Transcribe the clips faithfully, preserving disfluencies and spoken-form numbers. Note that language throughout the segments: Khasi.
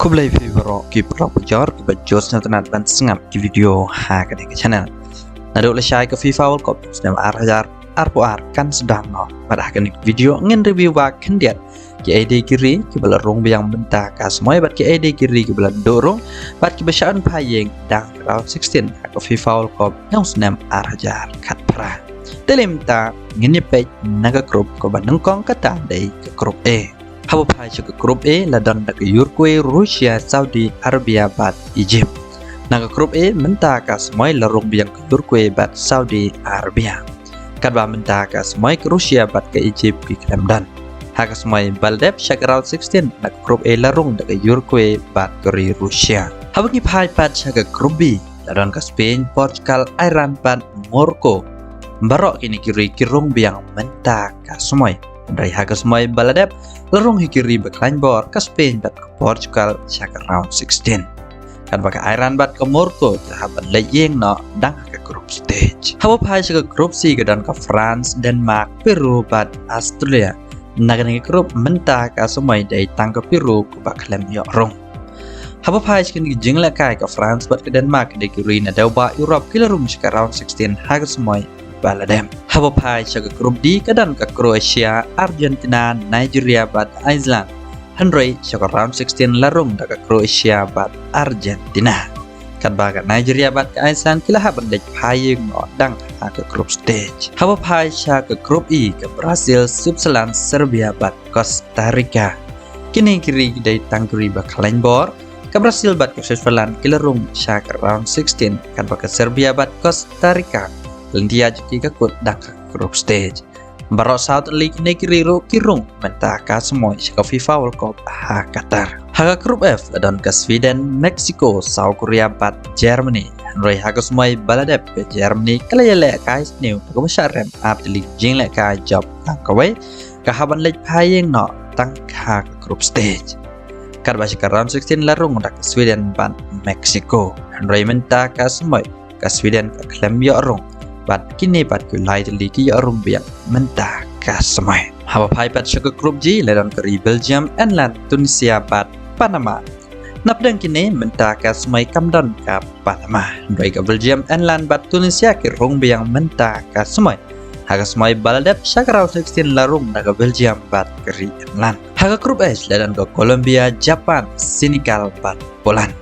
Khublei phi baroh ki paralok bajor kiba ju sngewtynnat ban sngap ki video ha kane ka channel. Naduh lashai ka FIFA World Cup snem ar hajar arphew ar kan sdang noh bad ha kane ka video ngin review ba khyndiat ki aïu de ki ri kiba la rung biang mynta ka samoi bad ki aïu de ki ri kiba la duh rung bad kiba shah phai ïing dang round sixteen ha ka FIFA World Cup jong snem ar hajar khatphra. Te mynta ngin ïa peit na ka group kaba nyngkong kata dei ka group A. Haba phai sha ka group A la don da ka Uruguay, Russia, Saudi Arabia bad Egypt. Na ka group A mynta ka samoi la rung biang ka Uruguay bad Saudi Arabia. Katba mynta ka samoi ka Russia bad ka Egypt ki khlem don. Ha ka samoi ba la dep sha ka round sixteen na ka group A la rung da ka Uruguay bad ka ri Russia. Haba ngi phai pat sha ka group B la don ka Spain, Portugal, Iran bad Morocco. Baroh kine ki ri ki rung biang mynta ka samoi. Hynrei ha ka samoi ba la dep la rung hi ki ri ba khlaiñ bor ka Spain bad ka Portugal sha ka round sixteen. Katba ka Iran bad ka Morocco ki la hap ban leit ïing noh dang ha ka group stage. Haba phai sha ka group C ka don ka France, Denmark, Peru bad Australia. Na kane ka group mynta ka samoi dei tang ka Peru kaba khlem ïoh rung. Haba phai sha kine ki jingïalehkai ka France bad ka Denmark dei ki ri na dewbah Europe ki la rung sha ka round sixteen ha ka samoi ba la dep. Haba phai sha ka group D ka don ka Croatia, Argentina, Nigeria bad Iceland. Hynrei sha ka round sixteen la rung da ka Croatia bad Argentina. Katba ka Nigeria bad ka Iceland ki la hap ban leit phai ïing noh dang ha ka group stage. Haba phai sha ka group E ka Brazil, Switzerland, Serbia bad Costa Rica. Kine ki ri ki dei tang ki ri ba khlaiñ bor. Ka Brazil bad ka Switzerland ki la rung sha ka round sixteen, katba ka Serbia bad Costa Rica lynti ïa jong ki ka kut dang ha ka group stage. Baroh saw tylli kine ki ri ruh ki rung mynta ka samoi sha ka FIFA World Cup ha Qatar. Ha ka group F la don ka Sweden, Mexico, South Korea bad Germany. Hynrei ha ka samoi ba la dep ka Germany ka la ïalehkai sniew da kaba shah rem ar tylli ki jingïalehkai jop tang kawei, ka hap ban leit phai ïing noh tang ha ka group stage. Katba sha ka round sixteen la rung da ka Sweden bad Mexico. Hynrei mynta ka samoi ka Sweden ka khlem ïoh rung bad kine pat ki lai tylli ki ïoh rung biang mynta ka samoi. Haba phai pat sha ka group G la don ka ri Belgium, England, Tunisia bad Panama. Napdeng kine mynta ka samoi kam don ka Panama. Hynrei ka Belgium, England bad Tunisia ki rung biang mynta ka samoi. Ha ka samoi ba la dep sha ka round sixteen la rung da ka Belgium bad ka ri England. Ha ka group H la don ka Colombia, Japan, Senegal bad Poland.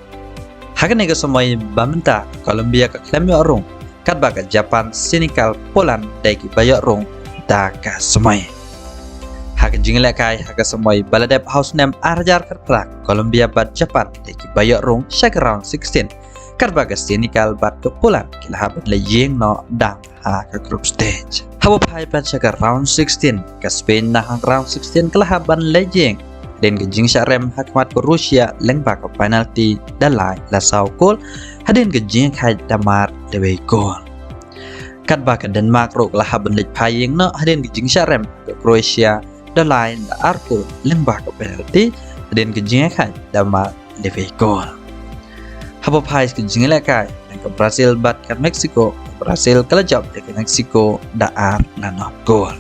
Ha kane ka samoi ba mynta Colombia ka khlem ïoh rung, katba ka Japan, Senegal, Poland dei kiba ïoh rung da ka samoi. Ha ka jingïalehkai ha ka samoi ba la dep ha u snem ar hajar khatphra Colombia bad Japan dei kiba ïoh rung sha ka round sixteen. Katba ka Senegal bad ka Poland ki la hap ban leit ïing noh dang ha ka group stage. Haba phai pat sha ka round sixteen ka Spain na ha ka round sixteen ka la hap ban leit ïing. Hadien ka jingshah rem ha khmat ka Russia lyngba ka penalty da lai la saw kol. Hadien ka jingïakhaid da mar lewei kol. Katba ka Denmark ruh ka la hap ban leit phai ïing noh hadien ka jingshah rem ka Croatia da lai la ar kol lyngba ka penalty. Hadien ka jingïakhaid da mar lewei kol. Haba phai ka jingïalehkai ka Brazil bad ka Mexico, ka Brazil ka la jop ïa ka Mexico da ar la nod kol.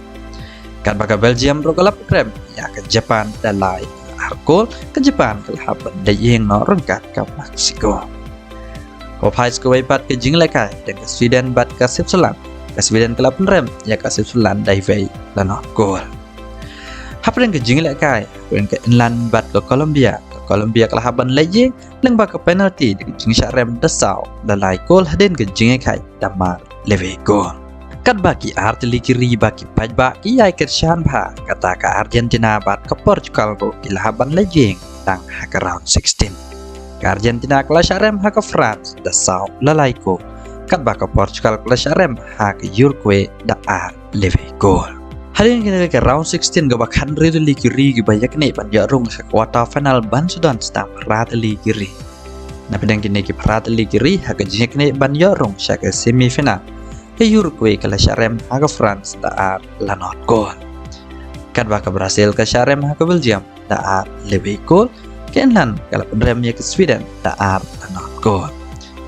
Katba ka Belgium ruh ka la pynrem ïa ka Japan da lai la ar kol, ka Japan ka la hap ban leit ïing noh ryngkat ka Mexico. Haba phai kawei pat ka jingïalehkai ka Sweden bad ka Switzerland, ka Sweden ka la pynrem ïa ka Switzerland da iwei la nod kol. Hapdeng ka jingïalehkai hapdeng ka England bad ka Colombia, ka Colombia ka la hap ban leit ïing lyngba ka penalty da ka jingshah rem da saw la lai kol hadien ka jingïakhaid da mar lewei kol. Katba ki ar tylli ki ri ba ki paidbah ki ïai kyrshan bha, kata ka Argentina bad ka Portugal ruh ki la hap ban leit ïing tang ha ka round sixteen. Ka Argentina ka la shah rem ha ka France da saw la lai kol, katba ka Portugal ka la shah rem ha ka Uruguay da ar lewei kol. Hadien kane ka round sixteen kaba khathynriew tylli ki ri kiba ïaknieh ban ïoh rung sha ka quarter final ban shu don tang phra tylli ki ri. Napdeng kine ki phra tylli ki ri ha ka jingïaknieh ban ïoh rung sha ka semi final, ka Uruguay ka la shah rem ha ka France da ar la nod kol. Katba ka Brazil ka shah rem ha ka Belgium da ar lewei kol, ka England ka la pynrem ïa ka Sweden da ar la nod kol.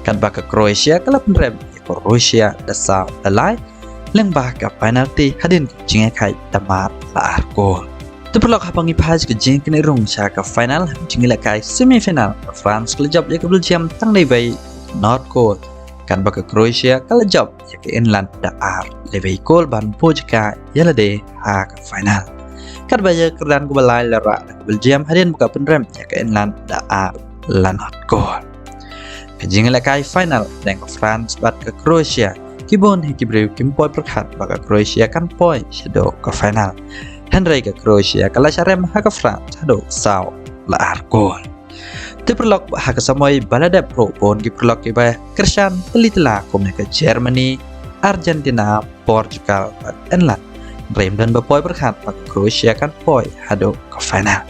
Katba ka Croatia ka la pynrem ïa ka Russia da saw la lai lyngba ka penalty hadien ka jingïakhaid da mar la ar kol. Te paralok, haba ngi phai sha ka jingkynrung sha ka final, jingïalehkai semi final, ka France ka la jop ïa ka Belgium tang da wei, nod kol. Katba ka Croatia ka la jop ïa ka England da ar la wei kol ban buh jaka ïa lade ha ka final. Katba ïa ka kyrdan kaba lai la rah da ka Belgium hadien ba ka pynrem ïa ka England da ar la nod kol. Ka jingïalehkai final hapdeng ka France bad ka Croatia, ki bun hi ki briew kim poi pyrkhat ba ka Croatia kan poi shaduh ka final. Hynrei ka Croatia ka la sharem ha ka France haduh saw la ar kol. Te paralok, ha ka samoi ba la dep ruh bun ki paralok kiba kyrshan tylli tylla kumne ka Germany, Argentina, Portugal bad England. Hynrei ym don ba poi pyrkhat ba ka Croatia kan poi haduh ka final.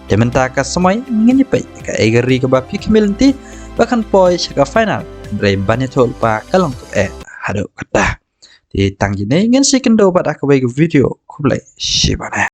Te mynta ka samoi ngin ïa peit ka eagerry kaba phi khmih lynti ba kan poi sha ka final. Hynrei ban ïathuh lypa ka long kaba eh haduh katta. Te tang kine, ngin sa ïakynduh pat ha kawei ka video. Khublei shibun eh.